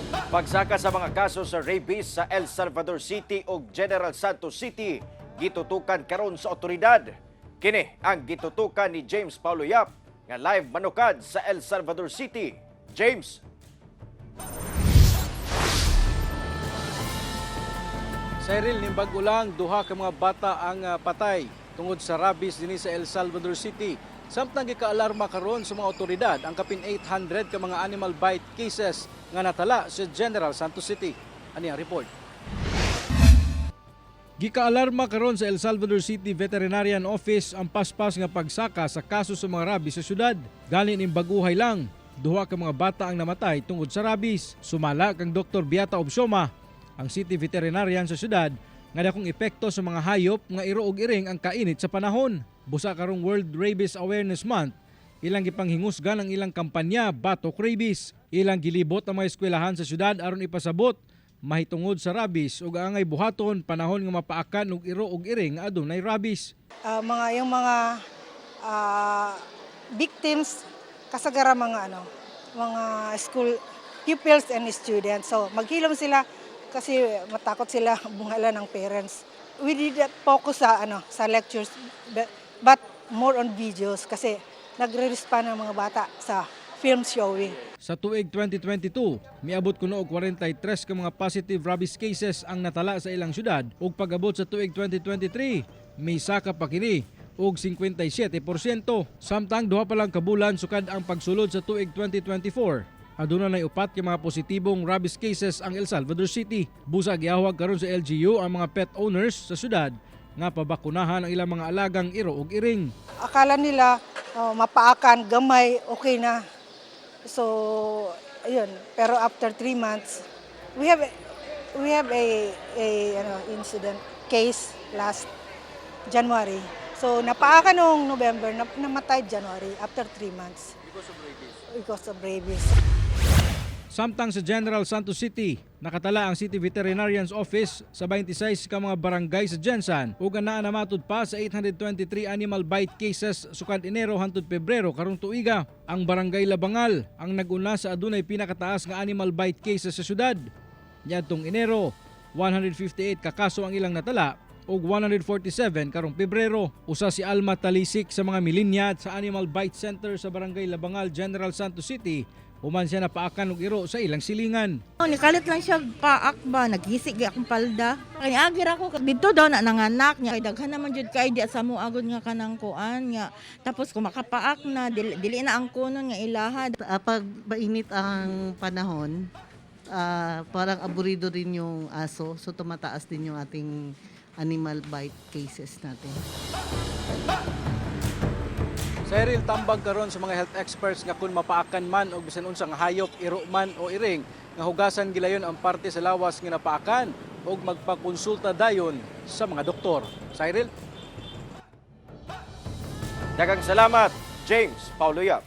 Pagsaka sa mga kaso sa rabies sa El Salvador City ug General Santos City gitutukan karon sa otoridad. Kini ang gitutukan ni James Paulo Yap nga live manukad sa El Salvador City. James. Cyril, nimbag-o lang, duha ka mga bata ang patay tungod sa rabies dinhi sa El Salvador City. Samtang gikaalarma karon sa mga otoridad ang kapin 800 ka mga animal bite cases nga natala sa General Santos City. Ani ang report. Gikaalarma karon sa El Salvador City Veterinarian Office ang paspas nga pagsaka sa kaso sa mga rabies sa syudad. Gani ning baguhay lang, duha ka mga bata ang namatay tungod sa rabies. Sumala kang Dr. Beata Obsioma, ang city veterinarian sa syudad, nga dakong epekto sa mga hayop nga iro og iring ang kainit sa panahon. Busa karong World Rabies Awareness Month, ilang gipanghingusgan ang ilang kampanya Batok Rabies. Ilang gilibot ang mga eskwelahan sa syudad aron ipasabot mahitungod sa rabies ug angay buhaton panahon nga mapaakan og iro og iring nga adunay rabies. Mga yung mga victims, kasagara mga ano, mga school pupils and students. So maghilom sila kasi matakot sila bungala ng parents. We did not focus sa ano, sa lectures, but more on videos kasi nagre-respond ang mga bata sa film showing. Sa tuig 2022, miabot kuno og 43 ka mga positive rabies cases ang natala sa ilang syudad ug pag-abot sa tuig 2023, may saka pa kini og 57%. Samtang duha pa lang ka bulan sukad ang pagsulod sa tuig 2024, aduna nay upat ka mga positibong rabies cases ang El Salvador City. Busa giahwag karon sa LGU ang mga pet owners sa syudad nga pabakunahan ang ilang mga alagang iro ug iring. Akala nila, oh, mapaakan, gamay, okay na. So, ayun. Pero after 3 months, we have a ano, incident case last January. So, napaakan noong November, namatay January after 3 months. Because of rabies. Because of rabies. Samtang sa General Santos City, nakatala ang City Veterinarian's Office sa 26 ka mga barangay sa GenSan ug anaa na matud pa sa 823 animal bite cases sukad Enero hangtod Pebrero karong tuiga. Ang Barangay Labangal ang nag-una sa adunay pinakataas nga animal bite cases sa syudad. Niadtong Enero, 158 ka kaso ang ilang natala ug 147 karong Pebrero. Usa si Alma Talisik sa mga milinya sa Animal Bite Center sa Barangay Labangal, General Santos City. Human siya napaakan og iro sa ilang silingan. Oh, nikalit lang siya paak ba, naghisig gyud akong palda. Kay agi ra ko didto daw na nanganak niya. Kay daghan naman jud kay di sa mo agod nga kanang kuan nga. Tapos kung makapaak na dili, dili na ang kunon nga ilaha. Pag mainit ang panahon, parang aburido rin yung aso. So tumataas din yung ating animal bite cases natin. Cyril, tambag karon sa mga health experts nga kung mapaakan man og bisan unsa nga hayop, iro man o iring, nga hugasan gilayon ang parte sa lawas nga napaakan ug magpakonsulta dayon sa mga doktor. Cyril? Daghang salamat, James Paulo Yap.